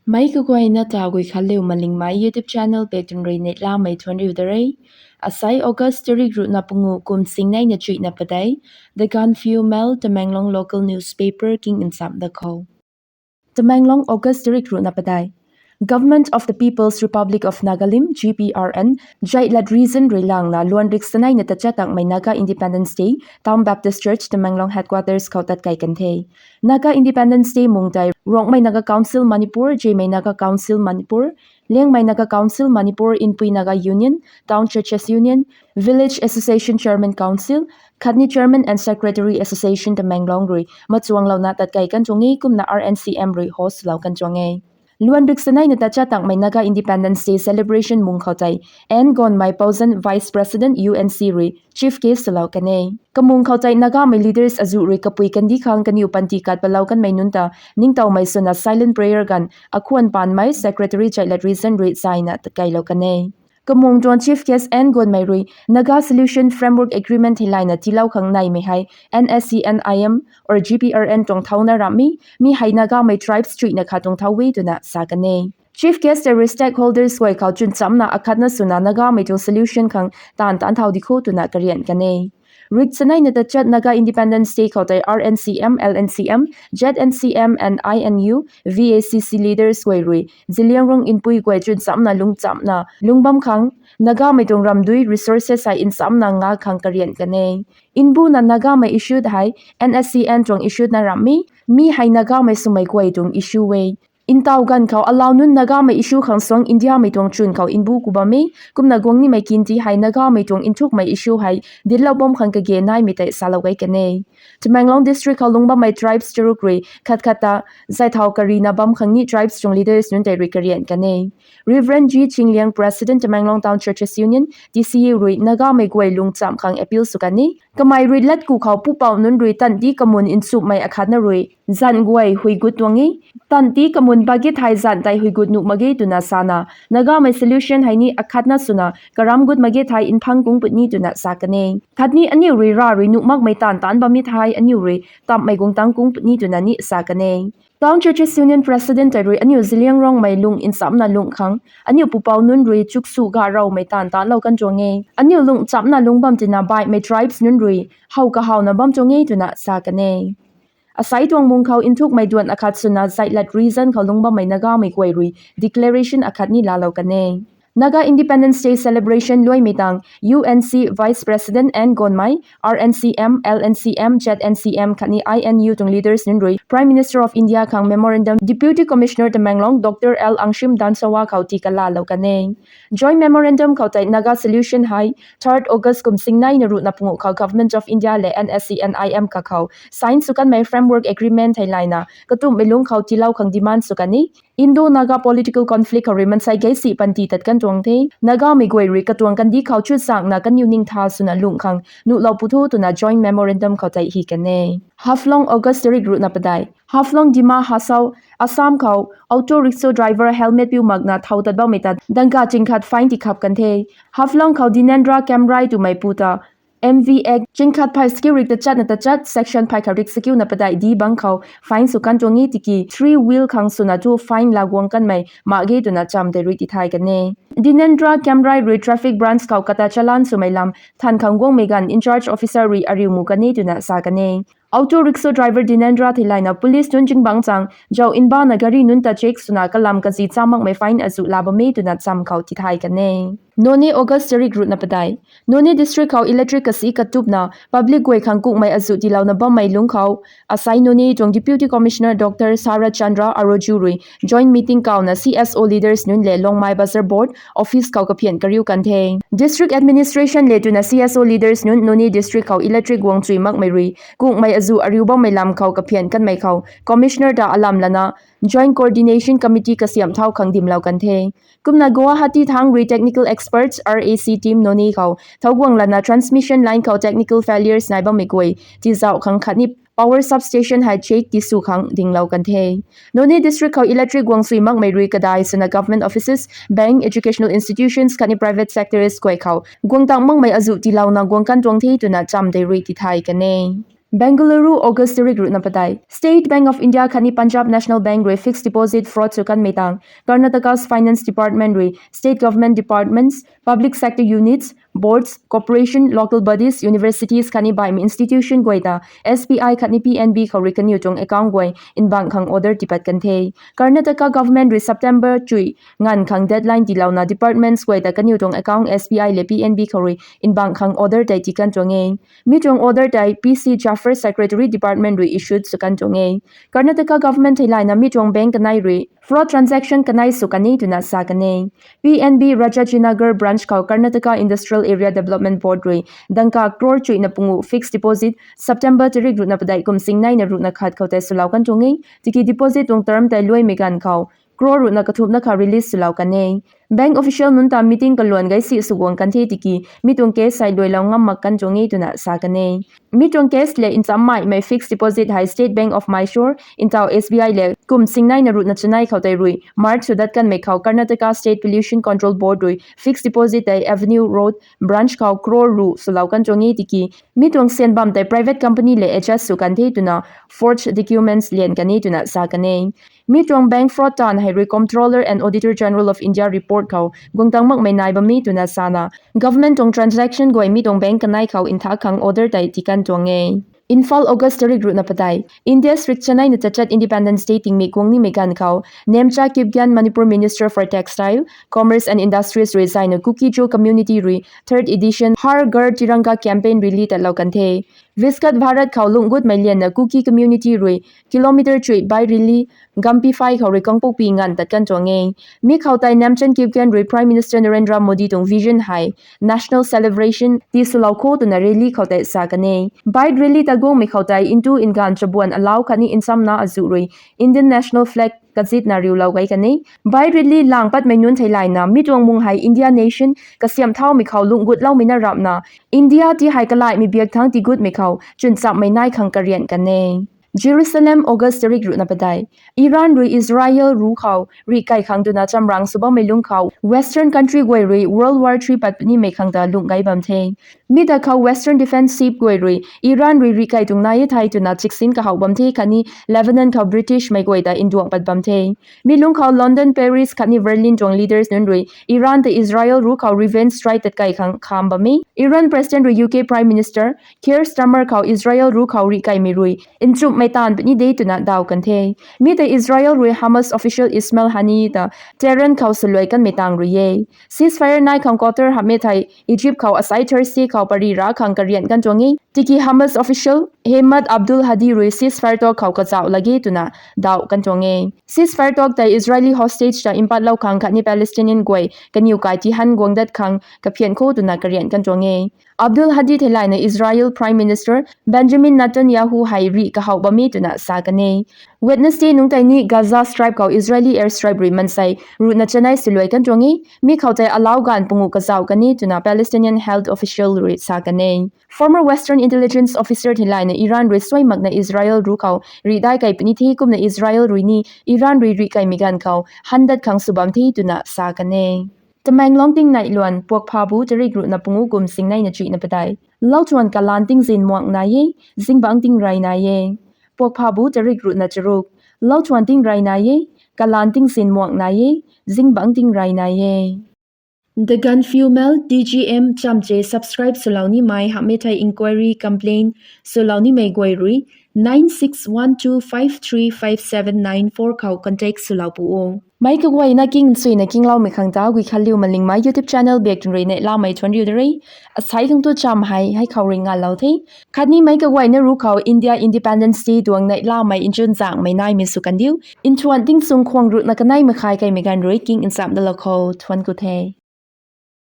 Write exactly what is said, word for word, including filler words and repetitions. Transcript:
Mei kaguayna ta Guikhanliu Malingmei YouTube channel pei tun rui neihlamei thuanc riu da re. Asai August tarik ruhna pangu kum singneina chuihna padeih, The Gaanphiu Mail, Tamenglong local newspaper king nchamh da khou. Tamenglong, August tarik ruhna padeih. Government of the People's Republic of Nagalim, G P R N, Jaitlat Region rui langna luan rik saneina tachat tangmei Naga Independence Day, Town Baptist Church, Tamenglong headquarters khou tatkai kan the. Naga Independence Day mung tei Rongmei Naga Council Manipur, Jemei Naga Council Manipur, Liangmei Naga Council Manipur, Inpui Naga Union, Town Churches Union, Village Association Chairman Council, khatni Chairman and Secretary Association Tamenglong rui machuanglouna tatkai kan tuang e, kumna R N C M rui host lou kan tuang e. Luan rik saneina tachat tangmei Naga Independence Day celebration mung khou tei N Gonmei Pouzen, Vice President U N C rui chief guest swlou kan e. Kamung khou tei Nagamei leaders azuh rui kapui kandih khang kaniw panty kat palou kanmei nunc ta ningtowmei swna silent prayer ganv akhwan panmei Secretary Jaitlat Region rui zayna tatkailou kan e. Kamung tuang chief guest N Gonmei rui Naga Solution Framework Agreement theilayna tiilou khang neimei hei N S C N I M or G P R N tuang thauna ramh e, mi hei Nagamei tribes chuihna khat tuang thau e twna sa kan e. Chief guest tei rui stakeholders guay khou chwn chamna akhatna swna Nagamei tuang solution khang taanv taanc thau di kho twna karian kan e. Rik saneina tachat Naga Independence Day khou tei R N C M, L N C M, Z N C M and I N U, V A C C leaders guay rui Zeliangrong Inpui guay chwn chamna lung chamna lung bam khang, Nagamei tuang ramdui resources hei nchamna nga khang karian kan e. Nbuna Nagamei issue hei N S C N tuang issue na ramh e, mi hei Nagamei swmei guay tuang issue e. Ntaw ganv khou alau nunc Nagamei issue khang suang Indiamei tuang chwn khou nbu ku bam e, kumna guang nimei kinti hei Nagamei tuang nthukmei issue hei dinclou bam khang kage naimei tei salou gay kan e. Tamenglong district khou lung bammei tribes charuk rui khat khat ta zay thau karina bam khang ni tribes tuang leaders nunc tei rui karian kan e. Reverend G Chingliang, President Tamenglong Town Churches Union, T C U rui Nagamei guay lung chamh khang appeal sw kan e. Kamei rui lat ku khou pupouc nunc rui tanti kamun nchumhmei akhatna rui zan guay hui gut tuang e. Tanti kamun bagit hei zan tei hui gut nuh mak ge twna sana, Nagamei solution hei ni akhatna swna karam gut mak ge thei nphang kung puni twna sa kan e. Khatni aniu rui ra rui nuh makmei taanv taanc bam mi thei aniu rui tamhmei guang tang kung puni twna ni sa kan e. Town Churches Union President tei rui aniu Zeliangrongmei lung nchamna lung khang aniu pupouc nunc rui chuksu ga raumei taanv tanclou kan tuang e. Aniu lung chamna lung bam tina baihmei tribes nunc rui how kahawna bam tuang e twna sa kan e. Asai tuang mung khou nthukmei duan akhat swna Zaitlat Region khou lung bammei Nagamei guay rui declaration akhat ni laalou kan e. Naga Independence Day celebration luaimei tang U N C Vice President N Gonmei, R N C M, L N C M, Z N C M khatni I N U tuang leaders nunc rui Prime Minister of India khang memorandum Deputy Commissioner Tamenglong Doctor L Angshim Dangshawa khou tii kalaalou kan e. Joint memorandum khou tei Naga solution hei third August kum singneina ruhna pangu khou Government of India le N S C N I M kakhou sign sw kanmei framework agreement theilayna katumhmei lungc khou tiilou khang demand sw kan e. Indo-Naga political conflict khou rui mansei gaysi panty tat kan tuang the. Nagamei guay rui katuang kandih khou chuzaenghna kaniw ningtha swna lungh khang nuhlou pu tho twna joint memorandum khou tei hi kan e. Haflong, August tarik ruhna padeih. Haflong, Dima Hasao, Assam khou auto rickshaw driver helmet piu makna thau tat bammei ta dangka chingkhat fine tikhap kan the. Haflong khou Dinendra Kemrai twmei pu ta M V X chingkhat phay skill rik tachatna tachat section phay khat rik skill na padeih di bang khou fine sw kan tuang e tiki three wheel khang swna thu fine laa guang kanmei mak ge twna cham tei rui tithay kan e. Dinendra Kemrai rui traffic branch khou kata challan swmei lam than khang guangmei ganv in charge officer rui ariu mu kan e twna sa kan e. Auto rickshaw driver Dinendra theilayna police nunc zingbangc chang zau nbana gari nunc ta check swna kalam kazi cham makmei fine azuh laa bam e twna cham khou tithay kan e. Noney, August tarik ruhna padeih. Noney district khou electric kasi katupna public guay khang kungmei azuh tiilouna bammei lungc khou asai Noney tuang Deputy Commissioner Doctor Sarat Chandra Aroju rui joint meeting kauna C S O leaders nunc le Longmai Bazar Board office khou kaphian kariu kan the. District administration le twna C S O leaders nunc Noney district khou electric guang chui makmei rui kungmei azuh ariu bammei lam khou kaphian kanmei khou Commissioner ta alam lana Joint Coordination Committee kasiamh thau khang dimlou kan the. Kumna Guwahati thang rui technical experts R A C team Noney khou thau guang lana transmission line khou technical failures nai bammei guay tizauh khang khatni power substation hei check tisw khang dinglou kan the. Noney district khou electric guang chui makmei rui kadai swna government offices, bank, educational institutions khatni private sectors guay khou guang tang makmei azuh tiilouna guang kan tuang the twna cham tei rui tithay kan e. Bengaluru, August tarik ruhna padeih. State Bank of India khatni Punjab National Bank rui fixed deposit fraud sw kanmei tang Karnataka's Finance Department rui state government departments, public sector units, boards, corporation, local bodies, universities khatni baihmei institution guay ta S B I khatni P N B khou rui kaniw tuang account guay nbang khang order tiipat kan the. Karnataka government rui September chuih nganv khang deadline tiilouna departments guay ta kaniw tuang account S B I le P N B khou rui nbang khang order tei tii kan tuang e. Mi tuang order tei P C Jaffer, Secretary, Department rui issued sw kan tuang e. Karnataka government theilayna mi tuang bank kanei rui fraud transaction kanei sw kan e twna sa kan e. P N B Rajajinagar branch khou Karnataka Industrial Area Development Board rui dangka crore chuihna pungu fixed deposit September tarik ruhna padeih kum singneina ruhna khat khou tei swlou kan tuang e. Tiki deposit tuang term tei luaimei ganv khou crore ruhna kathumhna kha release swlou kan e. Bank official nunc ta meeting kaluan gay si sw guang kan the tiki mi tuang case hei luailou ngam mak kan tuang e twna sa kan e. Mi tuang case le nchammeimei fixed deposit hei State Bank of Mysore, ntaw S B I le kum singneina ruhna chanei khou tei rui merge sw dat kanmei khou Karnataka State Pollution Control Board rui fixed deposit tei Avenue Road branch khou crore ruh swlou kan tuang e tiki mi tuang syan bam tei private company le adjust sw kan the twna forged documents lian kan e twna sa kan e. Mi tuang bank fraud taanv hei rui Comptroller and Auditor General of India report khou guangtang makmei nai bam e twna sana government tuang transaction guay mi tuang bank kanei khou ntha khang order tei tii kan tuang e. Imphal, August tarik ruhna padeih. India's rikchanei na tachat Independence Day tingmik guang nimei ganv khou Nemcha Kipgen, Manipur Minister for Textile, Commerce and Industries rui zayna Kuki-Zo community rui third edition Har Ghar Tiranga campaign rally tatlou kan the. Viksit Bharat khou lunggutmei lianna Kuki community rui kilometer chuih bike rally gampi phey khou rui Kangpokpi nganv tat kan tuang e. Mi khou tei Nemcha Kipgen rui Prime Minister Narendra Modi tuang vision hei national celebration tii swlou kho twna rally khou tei sa kan e. Bike rally ta guangmei khou tei ntu nganv chabuan alau khatni nchamna azuh rui Indian national flag kazitna riulou gay kan e. Bike rally lang patmei nunc theilayna mi tuang mung hei India nation kasiamh thaumei khou lunggutloumei na rapna India ti hei kalaihmei biak thangc tigutmei khou chwnchamhmei nai khang karian kan e. Jerusalem, August tarik ruhna padeih. Iran rui Israel ru khou rih kai khang twna chamrang sw bammei lungc khou Western country guay rui World War Three pat punimei khang ta lungh gay bam the. Mi ta khou Western defence ship guay rui Iran rui rih kai tuang nai e thei twna chiksin kahouh bam the khatni Lebanon khou British mei guay ta nduang pat bam the. Mi lungc khou London, Paris khatni Berlin tuang leaders nunc rui Iran ta Israel ru khou revenge strike tat kai khang kham bam e. Iran President rui U K Prime Minister Keir Starmer khou Israel ru khou rih kaimei rui nchumhmei taanv puni de twna daw kan the. Mi ta Israel rui Hamas official Ismail Haniyeh ta Tehran khou saluai kanmei tang rui e. Ceasefire nai khang Qatar hamhmei thei Egypt khou asai Thursday khou pari ra khang karian kan tuang e. Tiki Hamas official Hamad Abdul Hadi rui ceasefire talk khou kazauh lage twna daw kan tuang e. Ceasefire talk tei Israeli hostage ta mpatlou khang khatni Palestinian guay kaniw kai tihan guang dat khang kaphian kho twna karian kan tuang e. Abdul Hadi theilayna Israel Prime Minister Benjamin Netanyahu hei rih kahouh bam e twna sa kan e. Wednesday nungc tei ni Gaza Strip khou Israeli airstrike rui mansei ruhna chanei saluai kan tuang e. Mi khou tei alau ganv pungu kazauh kan e twna Palestinian health official rui sa kan e. Former Western intelligence officer theilayna Iran rui suai makna Israel ru khou rih dai kai puni the kumna Israel rui ni Iran rui rih kaimei ganv khou handat khang sw bam the twna sa kan e. Tamenglong tingnai luan puakphabu tarik ruhna pungu kum singneina chuihna padeih. Lauchuan kalan tingzin muang nai e, zingbangc tingrey nai e. Puakphabu tarik ruhna charuk. Lauchuan tingrey nai e, kalan tingzin muang nai e, zingbangc tingrey nai e. The Gaanphiu Mail, T G M chamche subscribe swlou nimei hamhmei thei inquiry, complaint swlou nimei guay rui nine six one two five three five seven nine four khou contact swlou pu o. Meic kaguayna king nsuina kingloumei khang ta Guikhanliu Malingmei YouTube channel biak tun rui neihlamei thuanriu de re. Asei khang tu cham hei hei khou rui ngalou the. Khatni meic kaguayna ru khou India Independence Day tuang neihlamei nchun zangmei naimei sw kan diu. Nthuan tingchung khwang ruhna kanei makhai kaimei ganv rui king nchamh dalou khou thuan ku the.